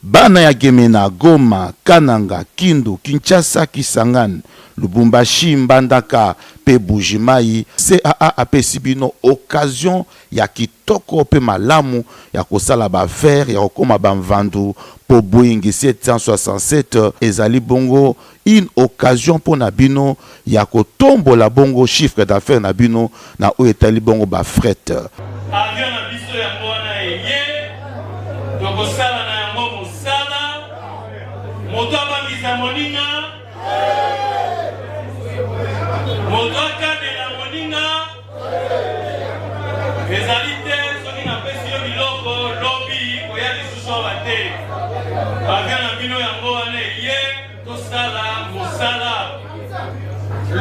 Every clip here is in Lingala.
Bana ya Gemena, Goma, Kananga, Kindu, Kinshasa, Kisangani, Lubumbashi, Mbandaka pe Buji-Mayi, CAA apesi bino occasion ya kitoko pe malamu ya kosala ba affaires, ya kokoma ba mvandu po Boeing 767 ezali bongo une occasion mpo na bino ya kotombola bongo chiffre d'affaires na bino na oyo etali bongo ba fret. Avion na biso yango wana eye, tokosala na yango mosala, moto abangisa moninga, moto akanela moninga, ezali te soki napesi yo biloko lobi koya lisusu awa te. Avion na bino yango wana eye, tosala mosala.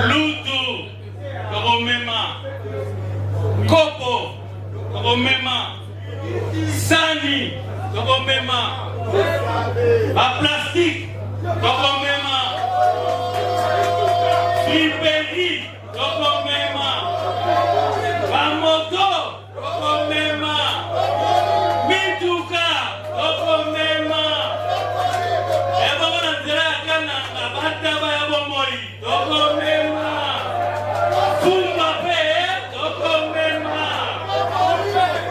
Lutu tokomema, kopo tokomema, sani tokomema, baplastike tokomema, friperi Tokomema bamoto, tokomema mituka, tokomema ebongo na nzela ya Kananga bataba ya bomoi, tokomema fumba mpe tokomema.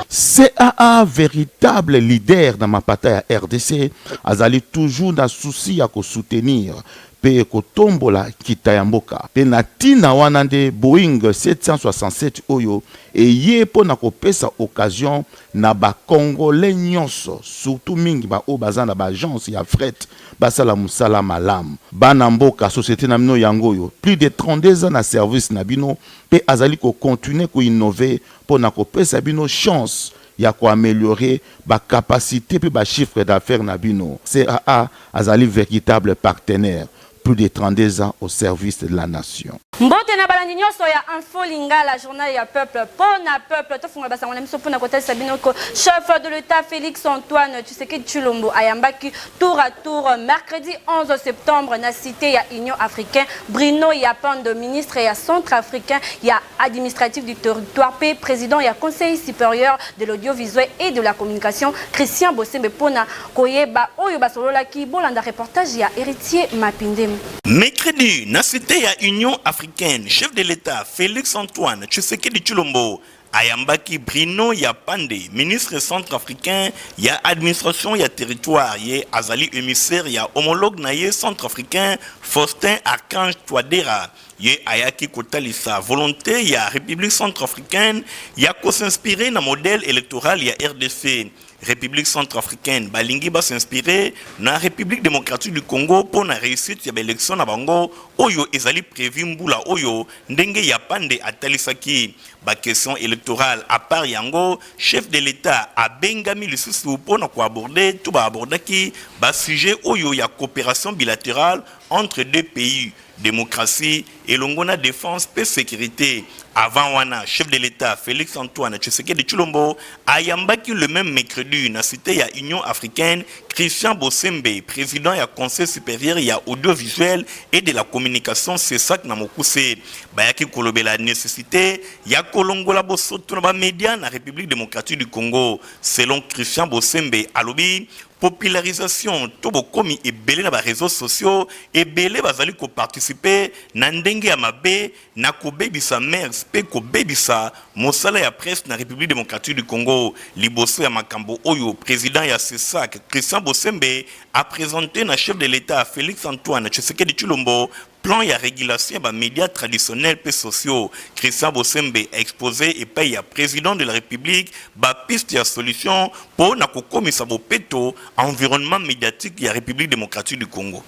CAA veritable leader na mapata ya rdc azali toujours na souci ya ko soutenir mpe kotombola nkita ya mboka. Mpe na ntina wana nde Boeing 767 oyo eye mpo na kopesa occasion na ba Congolais nionso, surtout mingi ba oyo baza na ba agences ya fret basala mosala malamu. Bana mboka, societe na bino yango oyo, plus de 32 ans na service na bino mpe azali ko continuer ko innover mpo na kopesa bino chance ya ko ameliorer ba capacites mpe ba chiffres d'affaires na bino. CAA azali veritable partenaire, plus de 32 ans au service de la nation. Mbote na balandi nionso ya Info Lingala, journal ya peuple po na peuple. Tofungola ba sango na biso pona kotalisa bino que chef de l'Etat Felix Antoine Tshisekedi Tshilombo ayambaki tour à tour mercredi 11 septembre na cite ya Union africaine Bruno Yapande, ministre ya Centrafricain ya administratif du territoire mpe president ya Conseil superieur de l'audiovisuel et de la communication Christian Bosembe pona koyeba oyo basololaki, bolanda reportage ya Heritier Mapindem. Mercredi, na cite ya Union africaine, chef de l'Etat Felix Antoine Tshisekedi Tshilombo ayambaki Bruno Yapande, ministre centrafricain ya administration ya territoire. Ye azali emissaire ya homologue na ye centrafricain Faustin Archange Touadera. Ye ayaki kotalisa volonte ya Republique centrafricaine ya ko s'inspirer na modèle electoral ya rdc. Republique centrafricaine balingi ba s'inspirer na Republique democratique du Congo mpo na reussite ya ba elections na bango oyo ezali prevu mbula oyo, ndenge Yapande atalisaki. Ba questions electorales à part yango, chef de l'Etat abengami lisusu mpo na ko aborder to ba abordaki ba sujets oyo ya cooperation bilaterale entre deux pays. Democratie elongo na defense mpe securite. Avant wana, chef de l'Etat Felix Antoine Tshisekedi Tshilombo ayambaki le meme mercredi na cite ya Union africaine Christian Bosembe, president ya Conseil superieur ya audiovisuel et de la communication, CSAC na mokuse. Bayaki kolobela necessite ya kolongola bosoto na ba medias na Republique democratique du Congo. Selon Christian Bosembe, alobi Popularisation to bokomi ebele na ba reseaux sociaux, ebele bazali ko participer na ndenge ya mabe na kobebisa mœurs mpe kobebisa mosala ya presse na Republique democratique du Congo. Liboso ya makambo oyo, president ya CSAC, Christian Bosembe, a presenter na chef de l'Etat Felix Antoine Tshisekedi Tshilombo Plan ya regulation ya ba medias traditionnels pe sociaux, Christian Bosembe a exposer epayi ya President de la Republique ba pistes ya solutions po na kokomisa bopeto environnement mediatique ya Republique democratique du Congo.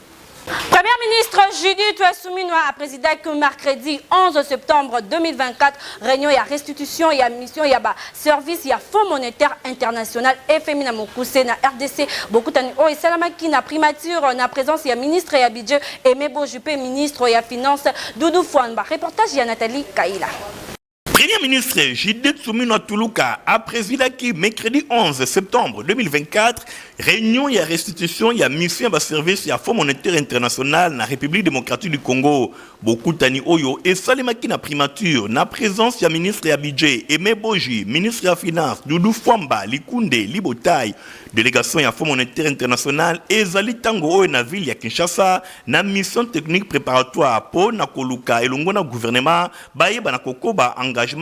Première ministre Judith Suminwa a presidaki mercredi 11 septembre 2024 reunion ya restitution ya mission ya ba service ya Fonds monétaire international FMI na mokuse na rdc. Bokutani oyo esalamaki na primature na présence ya ministre ya budget Aimé Boji mpe ministre ya finance Doudou Fwamba. Reportage ya Nathalie Kaila. Premier ministre Judith Suminwa Tuluka apresidaki mercredi 11 septembre 2024 réunion ya restitution ya mission ya baservice ya Fonds monétaire international na République démocratique du Congo. Bokutani oyo esalemaki na primature na présence ya ministre ya budget Aimé Boji, ministre ya finance Doudou Fwamba Likunde Libotai. Délégation ya Fonds monétaire international ezali ntango oyo na ville ya Kinshasa na mission technique préparatoire mpo na koluka elongo na gouvernement bayeba na kokoba engagement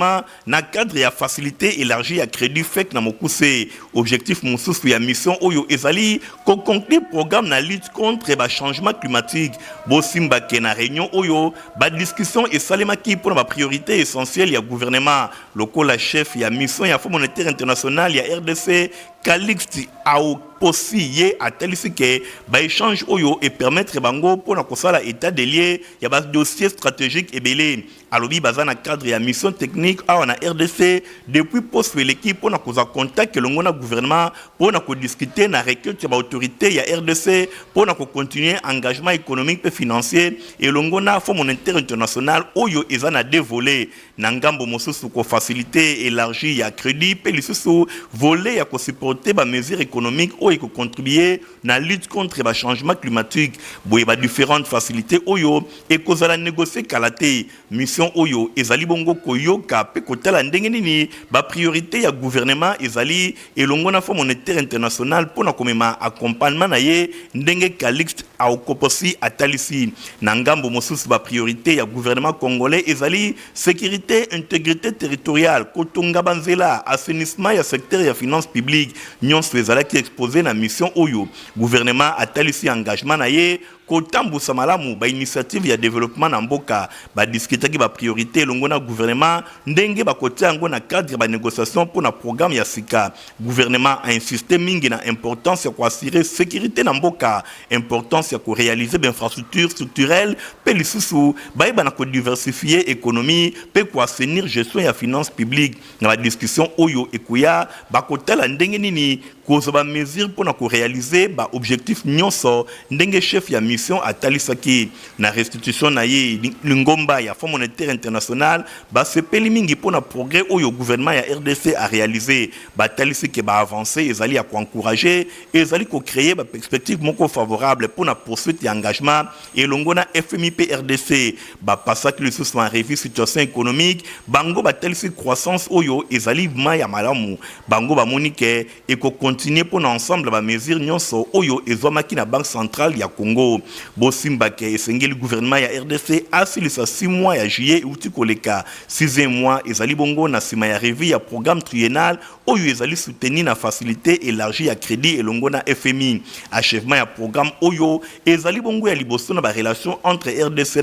na cadre ya facilité élargie ya crédit FEC na mokuse. Objectif mosusu ya mission oyo ezali koconclure programme na lutte contre bachangement climatique. Bosimbake na réunion oyo badiscussion esalemaki mpona bapriorité essentielle ya gouvernement, lokola chef ya mission ya Fonds monétaire international ya RDC Calixte Aoposi ye atalisi ke baéchange oyo epermettre bango mpona kosala état des lieux ya badossier stratégique ebele. Alobi baza na cadre ya mission technique awa na RDC depuis poste eleki mpona kozwa contact elongo na gouvernement mpona kodiscute na requête ya baautorité ya RDC mpona kocontinue engagement économique mpe financier elongo na Fonds monétaire international oyo eza na deux volets. Na ngambo mosusu, kofacilité élargie ya crédit mpe lisusu volet ya kosupporter bamesure économique oyo ekocontribue na lutte contre bachangement climatique. Boye badifférentes facilités oyo ekozala négocié kala te. Mission oyo ezali bongo koyoka mpe kotala ndenge nini bapriorité ya gouvernement ezali elongo na Fonds monétaire international mpona komema accompagnement na ye, ndenge Calixte Aokoposi atalisi. Na ngambo mosusu, bapriorité ya gouvernement congolais ezali sécurité, intégrité territoriale, kotonga banzela, assainissement ya secteur ya finance publique. Nyonso ezalaki exposé na mission oyo. Gouvernement atalisi engagement na ye kotambusa malamu bainitiative ya développement na mboka. Badiskutaki bapriorité elongo na gouvernement, ndenge bakotia yango na cadre ya banégociation mpo na programme ya sika. Gouvernement ainsiste mingi na importance ya koassurer sécurité na mboka, importance ya koréaliser bainfrastructure structurelle mpe lisusu bayeba na kodiversifier économie mpe koassainir gestion ya finance publique. Na badiscussion oyo ekoya, bakotala ndenge nini kozwa bamesure mpo na koréaliser baobjectif nyonso, ndenge chef ya mission atalisaki na restitution na ye. Lingomba ya Fonds monétaire international basepeli mingi mpo na progrès oyo gouvernement ya RDC aréalise. Batalisi ke baavance ezali ya koencourager, ezali kocréer baperspective moko favorable mpo na poursuite ya engagement elongo na FMI mpe RDC. Bapasaki lisusu en revue situation économique. Bango batalisi croissance oyo ezali ma ya malamu. Bango bamoni ke ekocontinue mpo na ensemble bamesure nyonso oyo ezwamaki na Banque centrale ya Congo. Bosimbake esengeli gouvernement ya RDC asilisa 6 mois ya juillet euti koleka. 6e mois ezali bongo na nsima ya revue ya programme triennal oyo ezali soutenu na facilité élargie ya crédit elongo na FMI. Achèvement ya programme oyo ezali bongo ya liboso na barelation entre RDC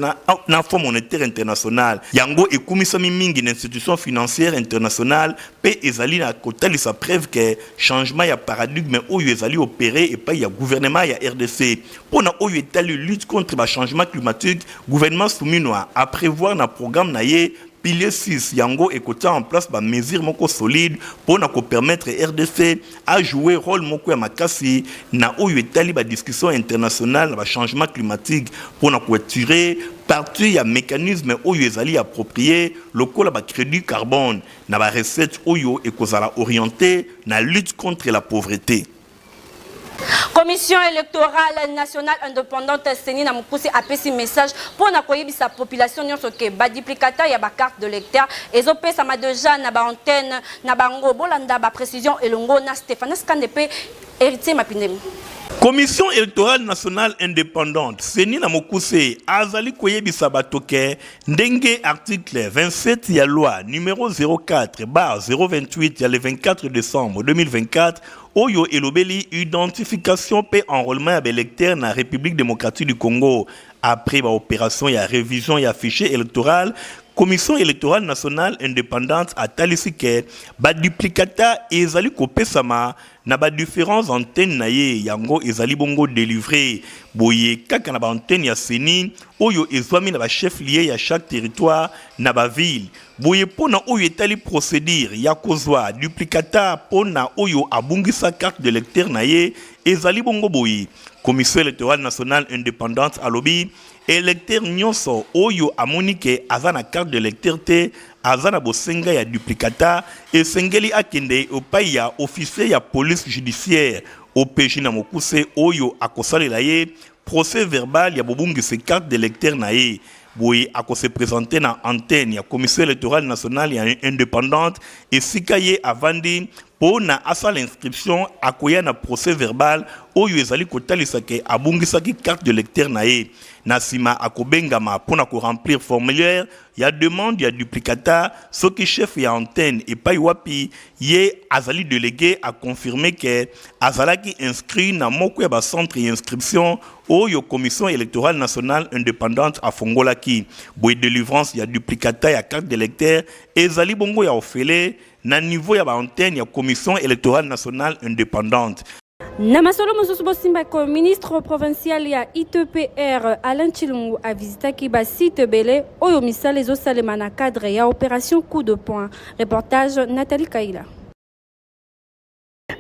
na Fonds monétaire international. Yango ekumisami mingi na institution financière internationale mpe ezali na kotalisa preuve ke changement ya paradigme oyo ezali opéré epai ya gouvernement ya RDC. Mpo na oyo etali lutte contre bachangement climatique, gouvernement Suminwa aprévoir na programme na ye pilier 6. Yango ekotia en place bamesure moko solide mpo na kopermettre RDC ajouer rôle moko ya makasi na oyo etali badiscussion internationale na bachangement climatique, mpo na koattirer partie ya mécanisme oyo ezali approprié lokola bacrédit carbone na barecette oyo ekozala orienté na lutte contre la pauvreté. Commission électorale nationale indépendante, CENI na mokuse, apesi message mpona koyebisa population nyonso ke baduplicata ya bacarte de lecteur ezopesama déjà na baantenne na bango. Bolanda baprécision elongo na Stéphanes Kande mpe Héritier Mapindemi. Commission électorale nationale indépendante, CENI na mokuse, azali koyebisa bato ke ndenge article 27 ya loi numéro 04/028 ya le 24 décembre 2024 oyo elobeli identification mpe enrôlement ya baélecteur na République démocratique du Congo, après baopération ya révision ya fichier électoral, Commission électorale nationale indépendante atalisi ke baduplicata ezali kopesama na badifférentes antennes na ye. Yango ezali bongo délivré boye kaka na baantenne ya CENI oyo ezwami na bachef lieu ya chaque territoire na baville. Boye mpo na oyo etali procédure ya kozwa duplicata mpo na oyo abungisa carte de lecteur na ye, ezali bongo boye. Commission électorale nationale indépendante alobi électeur nyonso oyo amoni ke aza na carte de lecteur te aza na bosenga ya duplicata, esengeli akende epai ya officier ya police judiciaire, OPJ na mokuse, oyo akosalela ye procès verbal ya bobungisi carte d'electeur na ye. Boye ako se presenter na antenne ya Commission electorale nationale ya independante esika ye avandi mpo na asala inscription. Akoya na procès verbal oyo ezali kotalisa ke abungisaki carte d'electeur na ye. Na nsima akobengama mpo na koremplir formulaire ya demande ya duplicata soki chef ya antenne epai wapi ye azali delege aconfirme ke azalaki inscrit na moko ya bacentre ya inscription oyo Commission electorale nationale independante afongolaki. Boye delivrance ya duplicata ya carte d'electeur ezali bongo ya ofele na niveau ya ba antenne ya Commission electorale nationale independante. Na masolo mosusu, bosimbako ministre provincial ya ITPR Alain Tshilungu avisitaki basite ebele oyo misala ezosalema na cadre ya opération coup de poing. Reportage Nathalie Kaila.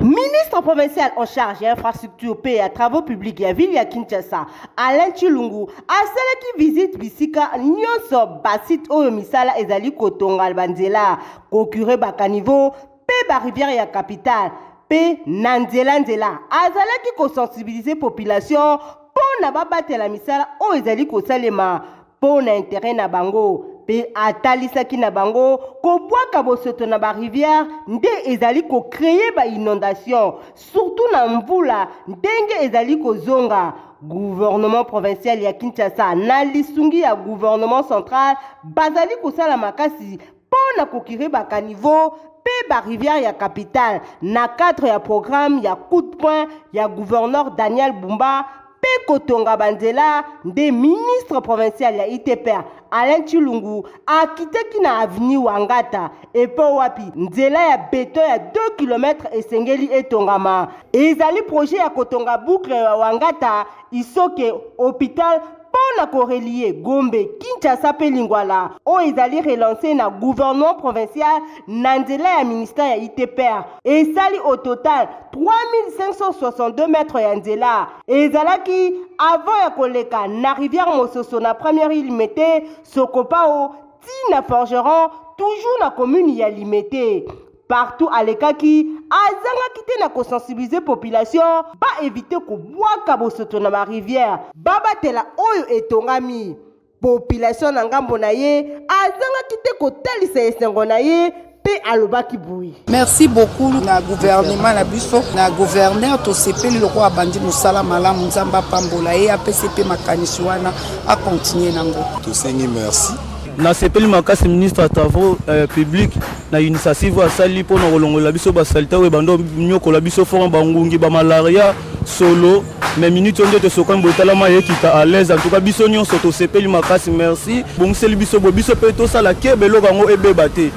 Ministre provincial en charge ya infrastructure mpe ya travaux publics ya ville ya Kinshasa, Alain Tshilungu, asalaki visite bisika nyonso, basite oyo misala ezali kotonga banzela, kocurer bacaniveaux mpe barivière ya capitale. Mpe na nzela-nzela azalaki kosensibiliser population mpo na babatela misala oyo ezali kosalema mpo na intérêt na bango. Mpe atalisaki na bango kobwaka bosoto na barivière nde ezali kocréer bainondation, surtout na mvula ndenge ezali kozonga. Gouvernement provincial ya Kinshasa na lisungi ya gouvernement central bazali kosala makasi mpo na kocurer bacaniveaux mpe barivière ya capitale na cadre ya programme ya coup de poing ya gouverneur Daniel Bumba mpe kotonga banzela. Nde ministre provincial ya ITPR Alain Tshilungu akitaki na avenue Wangata epo wapi nzela ya beton ya 2 km esengeli etongama. Ezali projet ya kotonga boucle ya Wangata, Isoke, hôpital mpo na korelier Gombe, Kinshasa mpe Lingwala, oyo ezali relancé na gouvernement provincial na nzela ya ministère ya ITPR. Esali au total 3562 mètres ya nzela. Ezalaki avant ya koleka na rivière Mososo na première île Limete, Sokopao ti na Forgeron, toujours na commune ya Limete. Partout alekaki, azangaki te na kosensibiliser population baéviter kobwaka bosoto na barivière, babatela oyo etongami. Population na ngambo na ye azangaki te kotalisa esengo na ye mpe alobaki boye: Merci beaucoup na gouvernement na biso, na gouverneur. Tosepeli lokola abandi mosala malamu. Nzambe apambola ye, apesi mpe makanisi wana, acontinuer nango. Tosengi merci. Nasepeli makasi, ministre ya travaux publics, na initiative oyo asali mpona kolongola biso basaleté oyo ebanda nyokola biso fort, bangungi, bamalaria, solo. Mais minute oyo nde tosokami boye, etalama ekita à l'aise. En tout cas, biso nyonso tosepeli makasi. Merci, bongiseli biso boye, biso mpe tosala kebe eloko yango ebeba te.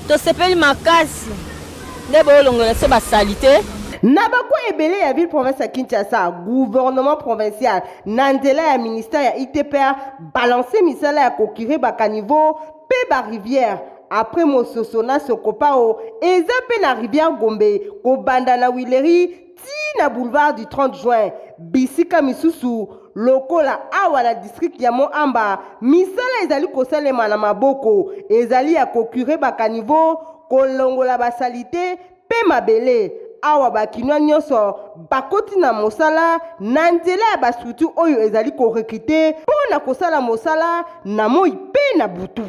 Tosepeli makasi nde boolongola biso basaleté. Na bakwa ebele ya ville province ya Kinshasa, gouvernement provincial na nzela ya ministère ya ITPR balance misala ya kocurer bacaniveaux mpe barivière. Après Mososo na Sokopao, eza mpe na rivière Gombe, kobanda na Huilerie ti na boulevard du 30 juin. Bisika misusu lokola awa na district ya Mont-Amba, misala ezali kosalema na maboko, ezali ya kocurer bacaniveaux, kolongola basaleté mpe mabele. Awa bakinois nyonso bakoti na mosala na nzela ya bastructure oyo ezali korecruter mpo na kosala mosala na moi mpe na butu.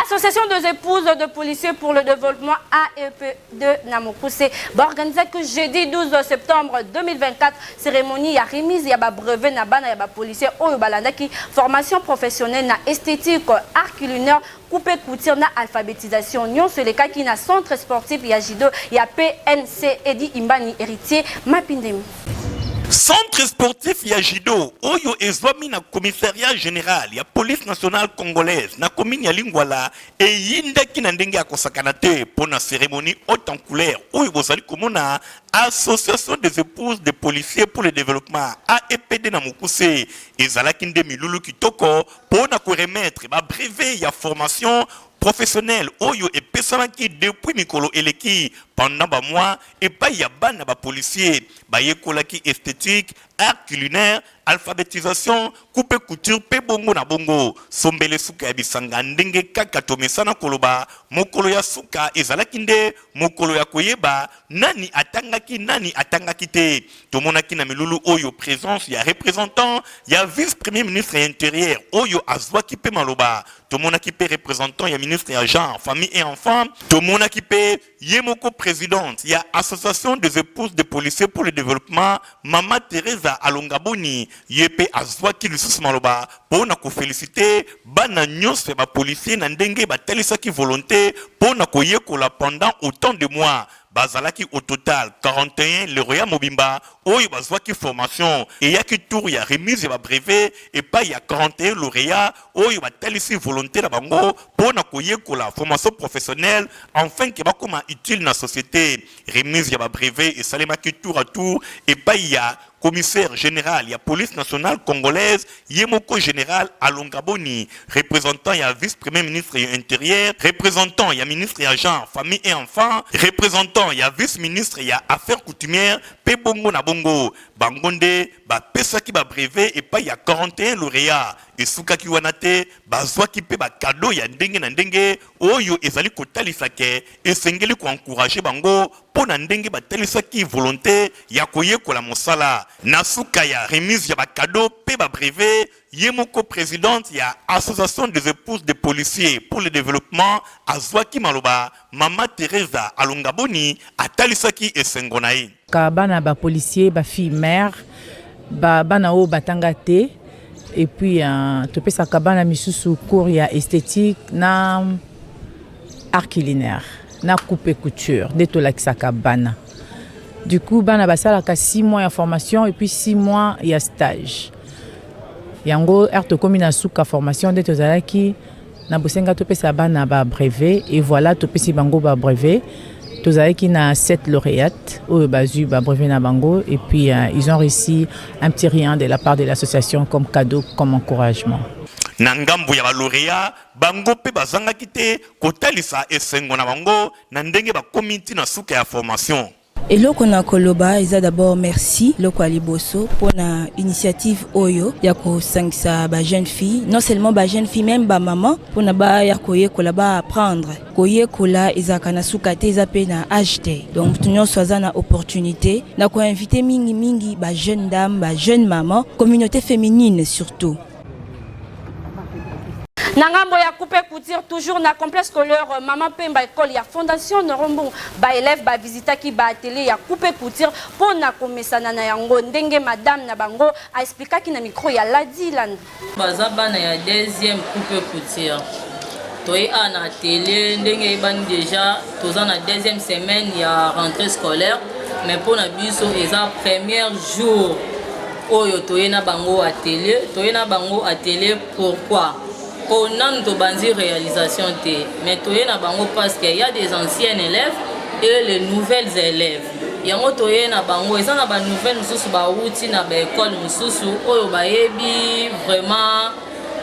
Association des épouses de policiers pour le développement, AEP2 na mokuse, baorganisé que jeudi 12 septembre 2024 cérémonie ya remise ya babrevet na bana ya bapolicier oyo balandaki formation professionnelle na esthétique, art culinaire, coupe couture na alphabétisation. Nyonso elekaki na centre sportif ya judo ya PNC Edi Imbani. Héritier Mapindemi. Centre sportif ya judo oyo ezwami na commissariat général ya Police nationale congolaise na commune ya Lingwala eyindaki na ndenge ya kosakana te mpo na cérémonie haute en couleur oyo bozali komona. Association des épouses des policiers pour le développement, AEPD na mokuse, ezalaki nde milulu kitoko mpo na koremettre babrevet ya formation professionnelle oyo epesamaki depuis mikolo eleki pendant bamois epai ya bana bapolicier bayekolaki esthétique, art culinaire. alphabetisation, coupe couture mpe bongo na bongo. Sombele suka ya bisanga ndenge kaka tomesana koloba, mokolo ya suka ezalaki nde mokolo ya koyeba nani atangaki nani atangaki te. Tomonaki na milulu oyo presence ya representant ya vice premier ministre ya interieur oyo azwaki mpe maloba. Tomonaki mpe representant ya ministre ya genre, famille et enfants. Tomonaki mpe ye moko presidente ya association des epouses de policiers pour le développement, mama Teresa Alongaboni, ye mpe azwaki lisusu maloba mpo na kofelicite bana nyonso ya bapolicier na ndenge batalisaki volonte mpo na koyekola pendant autant de mois. Bazalaki au total 41 laureats mobimba oyo bazwaki formation. Eyaki tour ya remise ya ba brevets epayi ya 41 laureats oyo batalisi volonte na bango mpo na koyekola formation professionnelle enfin que bakoma utile na societe. Remise ya ba brevets esalemaki tour à tour epayi ya Commissaire general ya police nationale congolaise, ye moko general Alonga Boni, representant ya vice-premier ministre ya interieur, representant ya ministre ya genre, famille et enfants, representant ya vice-ministre ya affaires coutumières mpe bongo na bongo. Bango nde bapesaki ba brevets epayi ya 41 laureats. Esukaki wana te, bazwaki mpe ba cadeaux ya ndenge na ndenge oyo ezali kotalisa que esengeli ko encourager bango mpo na ndenge batalisaki volonte ya koyekola mosala. Na suka ya remise ya ba cadeaux mpe ba brevets, ye moko presidente ya Association des epouses de policiers pour le développement azwaki maloba, mama Theresa Alongaboni atalisaki esengo na ye. Ka bana ba policiers, ba filles mères, ba bana oyo batanga te et puis topesaka bana misusu cours ya esthétique na art culinaire na coupe et couture nde tolakisaka bana. Du coup bana basalaka 6 mois ya formation et puis 6 mois ya stage. Yango heure tokomi na suka formation nde tozalaki na bosenga topesa bana ba brevet et voilà topesi bango ba brevet. Tozalaki na 7 lauréates oyo bazwi ba brevet na bango et puis ils ont reçu un petit rien de la part de l'association comme cadeau, comme encouragement. Na ngambo ya ba laureats, bango mpe bazangaki te kotalisa esengo na bango na ndenge bakomi ti na suka ya formation. Eloko na koloba eza d'abord merci eloko ya liboso pona initiative oyo ya kosangisa ba jeunes filles, non seulement ba jeunes filles meme ba maman pona baya koyekola ba apprendre. Koyekola ezalaka na suka te, eza pe na age te, donc mutu nionso aza na opportunite. Na ko inviter mingi mingi ba jeunes dames, ba jeunes mamans, communaute feminine surtout. Na ngambo ya coupe couture toujours na complexe scolaire Maman Pemba école ya Fondation Norombung ba élèves ba visitaki ba atelier ya coupe couture mpo na komesana na yango ndenge madame na bango a explikaki na micro ya Ladi Landu. Baza bana ya deuxième coupe couture toye awa na atelier ndenge eyebani deja toza na deuxième semaine ya rentrée scolaire mais mpo na biso eza premier jour oyo toye na bango atelier. Toye na bango atelier pourquoi? Po nanu tobandi réalisation te, mais toye na bango parce que y a des anciennes élèves et les nouvelles élèves. Yango toye na bango eza na ba nouvelles mosusu bawuti na ba école mosusu oyo bayebi vraiment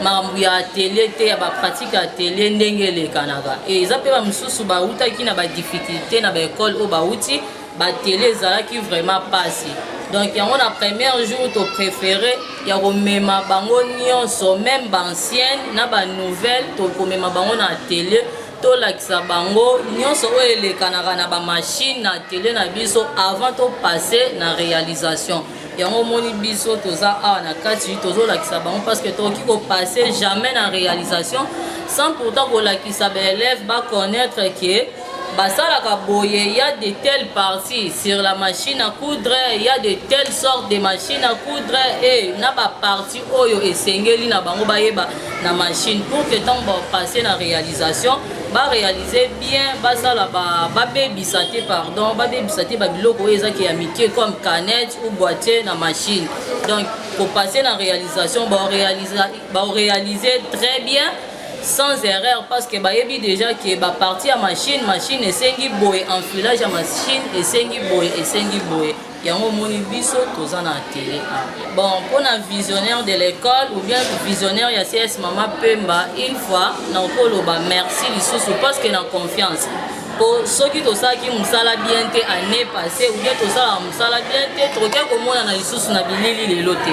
makambo ya atelier te, ya ba pratique ya atelier ndenge elekanaka. Et eza pe ba mosusu bawutaki na ba difficulté na ba école oyo bawuti, ba tele ezalaki vraiment pasi. Donc yango na premier jour to préféré ya komema bango nyonso même ba ancienne na ba nouvelle, tokomema bango na atelier tolakisa bango nyonso oyo elekanaka na ba machine na atelier na biso avant to passer na réalisation. Yango omoni biso toza awa na kati tozolakisa bango parce que tokoki kopasser jamais na réalisation sans pourtant kolakisa ba élèves ba connaître que basalaka boye, ya de telles parties sur la machine à coudre, ya de telles sortes de machine à coudre et na ba parties oyo esengeli na bango bayeba na machine pour que ntango ba passer na réalisation ba réaliser bien, basala ba, babebisa te, pardon, babebisa te ba biloko oyo ezaki ya mike comme canette ou boîtier na machine. Donc ko passer na réalisation, ba réaliser, ba réaliser très bien sans erreur parce que bayebi déjà que ba partie ya machine, machine esengi boye, enfilage ya machine esengi boye, esengi boye. Yango omoni biso toza na atelier awa. Bon, mpona visionnaire de l'école ou bien visionnaire ya CS Mama Pemba, une fois nakoloba merci lisusu parce que na confiance. Po soki tosalaki mosala bien te année passée ou bien tosalaka mosala bien te, tokoki komonana lisusu na bilili lelo te.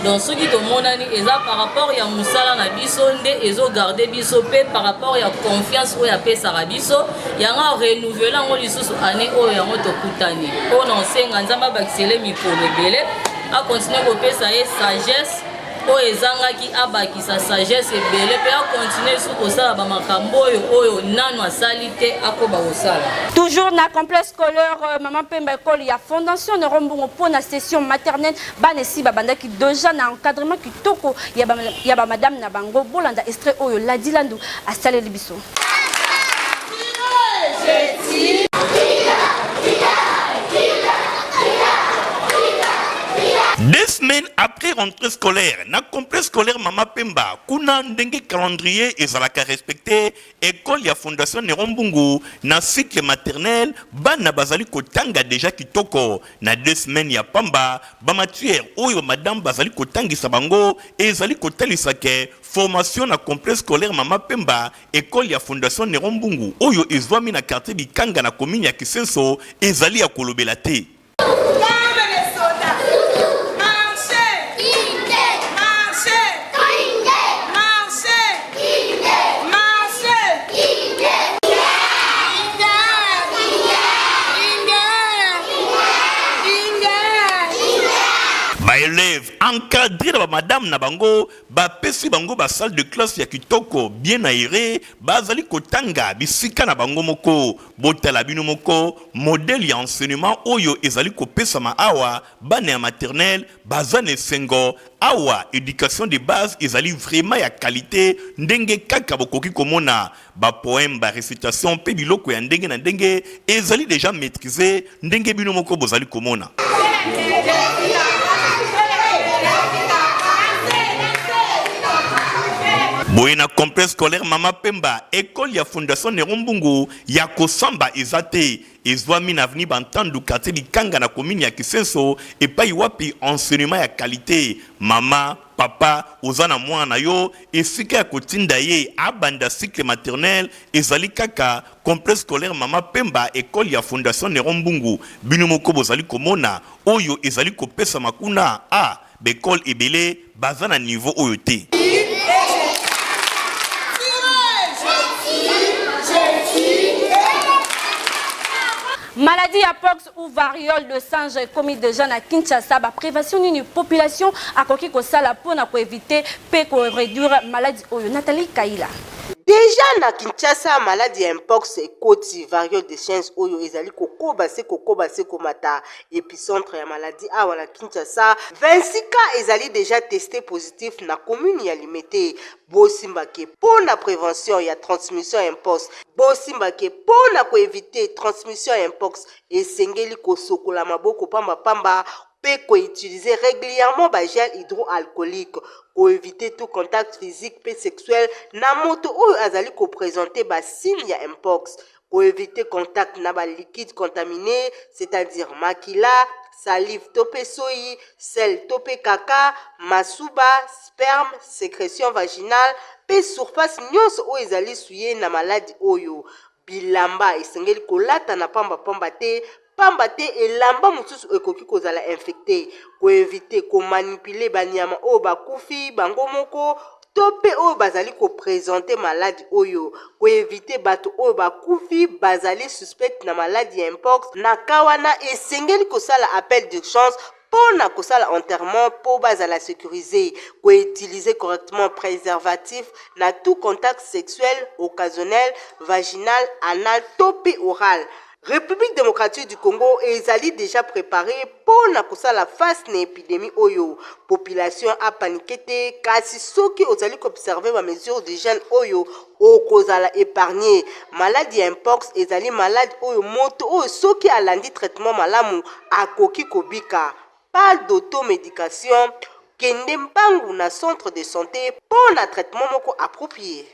Donc soki tomonani eza par rapport ya mosala na biso nde ezo garde biso mpe par rapport ya confiance oyo apesaka biso, yango arenouvele yango lisusu année oyo, yango tokutani mpo na osenga Nzambe abakisele mikolo ebele, akontinue kopesa ye sagesse oyo ezangaki, abakisa sagesse ebele mpe akontinue su kosala bamakambo oyo oyo nanu asali te, akoba kosala. Toujours na complexe scolaire Mama Pemba, école ya Fondation Néron Mbungu, mpo na session maternelle, bana esi babandaki déjà na encadrement kitoko ya bamadame na bango. Bolanda extrait oyo Ladi Landu asaleli biso. 2 semaines après rentrée scolaire na complexe scolaire Mama Pemba, kuna ndenge calendrier ezalaka respecté, école ya Fondation Néron Mbungu na cycle maternel, bana bazali kotanga déjà kitoko. Na 2 semaines ya pamba, bamatière oyo bamadame bazali kotangisa bango ezali kotalisa ke formation na complexe scolaire Mama Pemba, école ya Fondation Néron Mbungu oyo ezwami na quartier Bikanga na commune ya Kisenso, ezali ya kolobela te. Comme les soldats. Marchez. Marchez. Marchez. Marchez. Inga. Inga. Inga. Baélève encadré na bamadame na bango, bapesi bango basalle de classe ya kitoko, bien aéré, bazali kotanga bisika na bango moko. Botala bino moko modèle ya enseignement oyo ezali kopesama awa. Bana ya maternelle baza na esengo awa. Éducation de base ezali vraiment ya qualité, ndenge kaka bokoki komona bapoème, barécitation mpe biloko ya ndenge na ndenge ezali déjà maîtrisé, ndenge bino moko bozali komona. Boye na complexe scolaire Mama Pemba, école ya Fondation Néron Mbungu, ya kosamba eza te. Ezwami na avenue Bantandu, quartier Likanga, na commune ya Kisenso, epai wapi enseignement ya qualité. Mama, papa, oza na mwana na yo, esika ya kotinda ye abanda cycle maternel ezali kaka complexe scolaire Mama Pemba, école ya Fondation Néron Mbungu. Bino moko bozali komona oyo ezali kopesama kuna. A baekole ebele baza na niveau oyo te. Maladie ya pox ou variole de singe ekomi déjà na Kinshasa. Baprévention nini population akoki kosala mpona koéviter mpe koréduire maladie oyo? Nathalie Kaila. Déjà na Kinshasa, maladi ya mpox ekoti, variole de singe oyo ezali kokoba se kokoba se komata. Épicentre ya maladi awa na Kinshasa, 26 cas ezali déjà testé positif na commune ya Limete. Bosimbake mpo na prévention ya transmission ya mpox, bosimbake mpo na koéviter transmission ya mpox, esengeli kosokola maboko pambapamba mpe koutiliser régulièrement bagel hydroalcoolique, koéviter tout contact physique mpe sexuel na moto oyo azali koprésenter basigne ya mpox, koéviter contact na baliquide contaminé, c'est-à-dire makila, salive to mpe soyi, selles to mpe kaka, masuba, sperme, sécrétion vaginale mpe surface nyonso oyo ezali souillé na maladi oyo. Bilamba esengeli kolata na pambapamba te, pamba te elamba mosusu ekoki kozala infecté. Koéviter komanipuler banyama oyo bakufi bango moko to mpe oyo bazali koprésenter maladi oyo. Koéviter bato oyo bakufi bazali suspect na maladi ya mpox. Na ka wana, esengeli kosala appel d'urgence mpo na kosala enterrement mpo bazala sécurisé. Koutiliser correctement préservatif na tout contact sexuel occasionnel, vaginal, anal to mpe oral. République démocratique du Congo ezali déjà préparé mpo na kosala face na épidémie oyo. Population apaniquer te, kasi soki ozali koobserver bamesure d'hygiène oyo, okozala épargné. Maladi ya mpox ezali maladi oyo moto oyo soki alandi traitement malamu akoki kobika. Pas d'automédication, kende mbangu na centre de santé mpo na traitement moko approprié.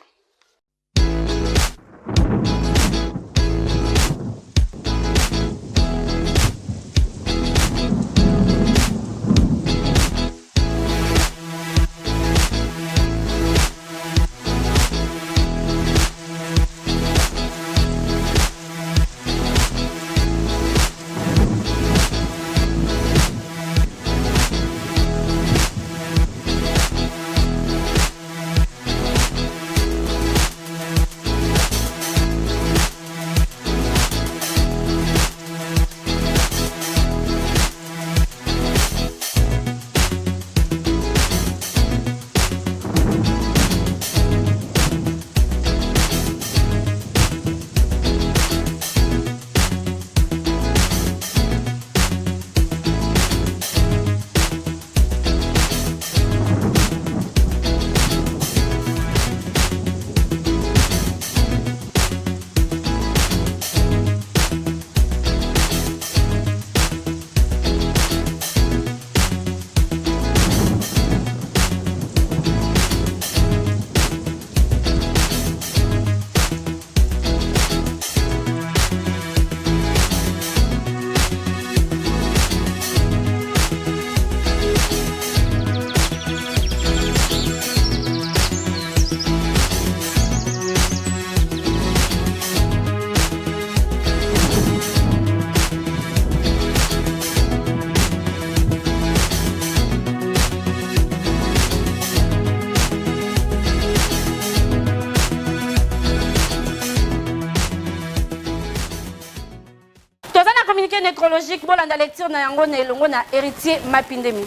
nécrologique bolanda lecture na yango na elongo na Héritier Mapindemi.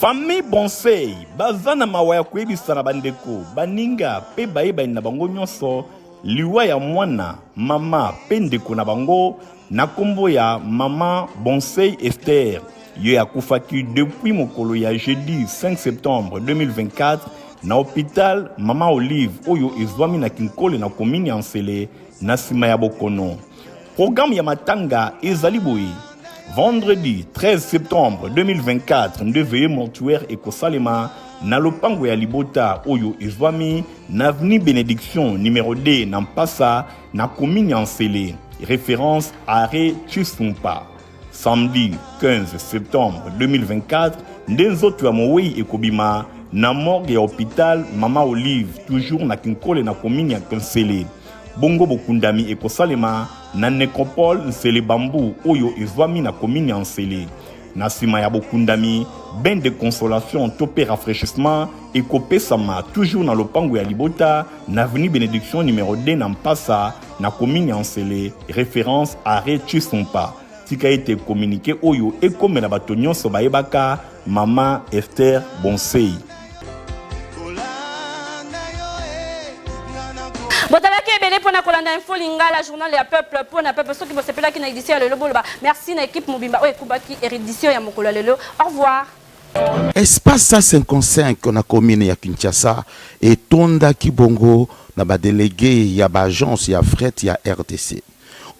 Famille Bonsey baza na mawa ya koyebisa na bandeko, baninga pe bayebani na bango nyonso liwa ya mwana, mama pe ndeko na bango na kombo ya mama Bonsey Esther ye akufaki depuis mokolo ya jeudi 5 septembre 2024 na hôpital Mama Olive oyo ezwami na Kinkole na commune ya Nsele na nsima ya bokono. Programme ya matanga ezali boye. Vendredi 13 septembre 2024 nde veillée mortuaire ekosalema na lopango ya libota oyo ezwami na avenue Benediction numero 2 na Mpasa na commune ya Nsele, référence arrêt Chisumpa. Samedi 15 septembre 2024 nde nzoto ya mowei ekobima na morgue ya hôpital Mama Olive toujours na Kinkole na commune ya Nsele. Bongo bokundami ekosalema na necropole Nsele Bambu oyo ezwami na commune ya Nsele. Na nsima ya bokundami, bain de consolation to mpe rafraîchissement ekopesama toujours na lopango ya libota na avenue Benediction numero 2 na Mpasa na commune ya Nsele, référence arrêt Chisumpa. Tika ete communiqué oyo ekomela bato nyonso bayebaka mama Esther Bonsei. Bozalaki ebele mpo na kolanda Info Lingala, journal ya peuple mpo na peuple. Soki bosepelaki na edition ya lelo, boloba merci na equipe mobimba oyo ekubaki edition ya mokolo ya lelo. Au revoir. Espace 155 na commune ya Kinshasa etondaki bongo na ba delegues ya ba agences ya fret ya rdc.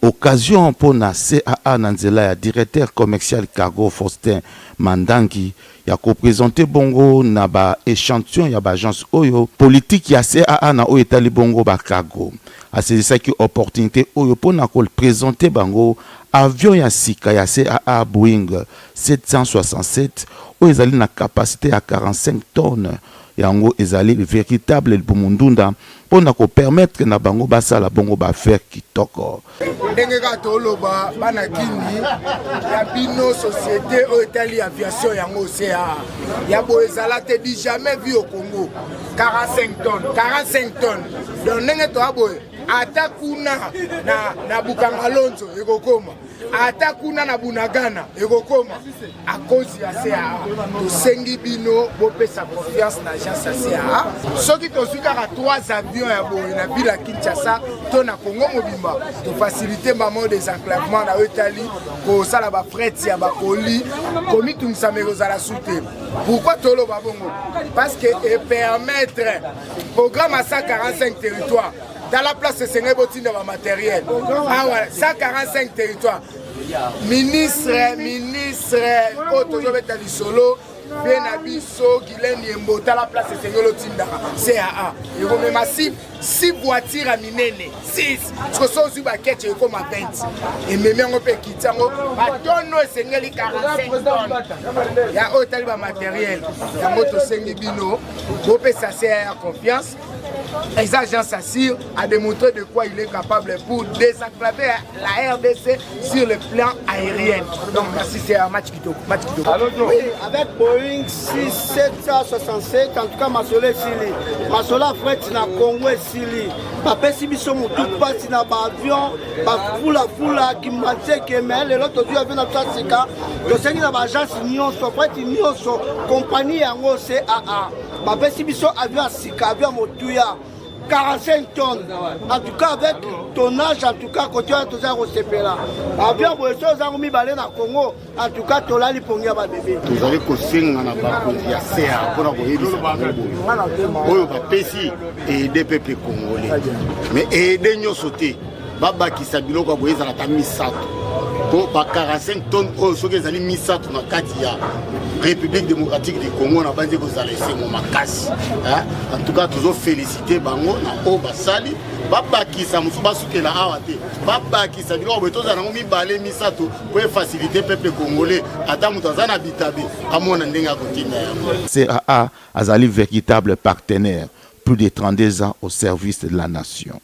Occasion mpo na CAA na nzela ya directeur commercial cargo Faustin Mandangi ya ko presenter bongo na ba echantillons ya ba agences oyo politique ya CAA na oyo etali bongo ba cargo. Asaisissaki opportunite oyo mpo na ko presenter bango avion ya sika ya CAA Boeing 767 oyo ezali na capacite ya 45 tonnes. Yango ezali veritable libumu ndunda mpo na ko permettre na bango basala bongo ba affaires kitoko. Ndenge kaka toloba bana kini ya bino société oyo etali aviation yango CAA ya boye ezala te du jamais vu au Congo 45 tonnes 45 tonnes donc ndenge toya boye ata kuna na, na Bukangalonzo ekokoma ata kuna na Bunagana ekokoma à cause ya CAA. Tosengi bino bopesa confiance na agence ya CAA. Soki tozwi kaka 3 avions ya boye na ville ya Kinshasa to na Congo mobimba, tofacilite mbamo désenclavement na oyo etali kosala ba fret ya bakoli, komitungisama ekozala su te. Pourquoi toloba bongo? Parce que epermettre programme ya 145 territoires tala place esengeli botinda ba materiel awa 145 territoire ministre ministre oyo tozobeta lisolo mpe na biso Guylain Yembo tala place esengeli otindaka CAA ekomema 6 voiture ya minene 6 siko so ozwi baketche ekoma 20 ememi yango mpe ekiti yango batono esengeli 45 tonne ya oyo etali bamateriel yango tosengi bino bopesa CAA confiance. Eza Jean Sassir a démontré de quoi il est capable pour désenclaver la RDC sur le plan aérien. Donc merci, c'est un match kitoko. Match kitoko. Oui, avec Boeing 6767, en tout cas masolo esili. Masolo ya fret na Congo esili. Bapesi biso mutu pasi na ba avion, ba fula fula kimbanseke, mais lelo tozwi avion na biso ya sika. Tosengi na ba agence nyonso, fret nyonso, compagnie yango CAA. Bapesi biso avion ya sika, avion ya motuya 45 tonnes. En tout cas avec tonnage, en tout cas côté wana toza kosepela. Avion boye so ozango mibale na Congo, en tout cas tolali pongi ya ba bebe. Tozali kosenga na bakonzi ya CA mpona koyebisa bango boye oyo bapesi aide peuple congolais, mais aide nyonso te, babakisa biloko ya boye ezala ata misato mpo ba 45 tonnes oyo soki ezali misato na kati ya République démocratique du Congo na banzi kozala esengo makasi. En tout cas tozo féliciter bango na oyo basali, babakisa mosusu, basukela awa te, babakisa biloko boye tozala yango mibale misato mpo efacilite peuple congolais, ata moto aza na bitabe amona ndenge akotinda yango. CAA azali véritable partenaire, plus de 32 ans au service de la nation.